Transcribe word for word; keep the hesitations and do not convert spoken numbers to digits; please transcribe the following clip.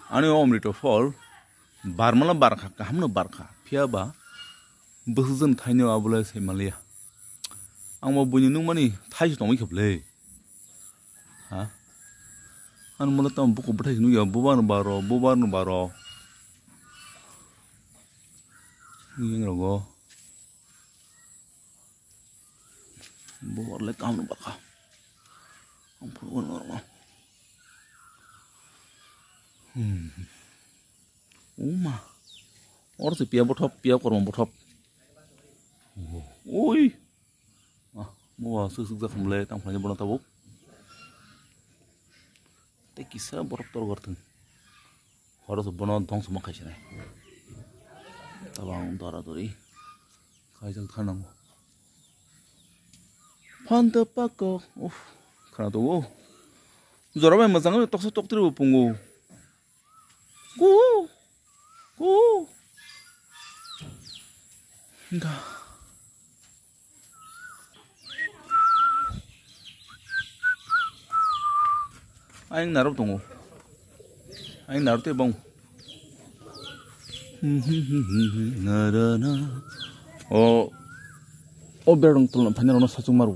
Ani o omrito phol barmala barkha, kahamno barkha. Phiya ba bwswk jani thaino abole sai manliya. Ang bo buini nungmani thai se tongwi khe bwle. Ha? Ano mole tamo buku bwthai se nukya, bubar no baro, bubar no baro. Yang rogo. Bubar le kam no baka. Ang phuru no. Hmm. Uma. Or se pia bothop, pia kormo bothop. Oi. Ah, mo wa suk suk jak mole tang phai bono tabuk. Te kisa borok tor gor thung. Horo se bono dhongso ma khai sinai. Tabang dora dori. Khai jak thanang. Phan ta pako. Uf. Khana to wo. Jora bai majang toksa toktri bo pungo. Ku. Ku. Ga. Ayang narok tongo. Ayang narok te bong. Narana. O. O berong tulna phanya rono sachung maru.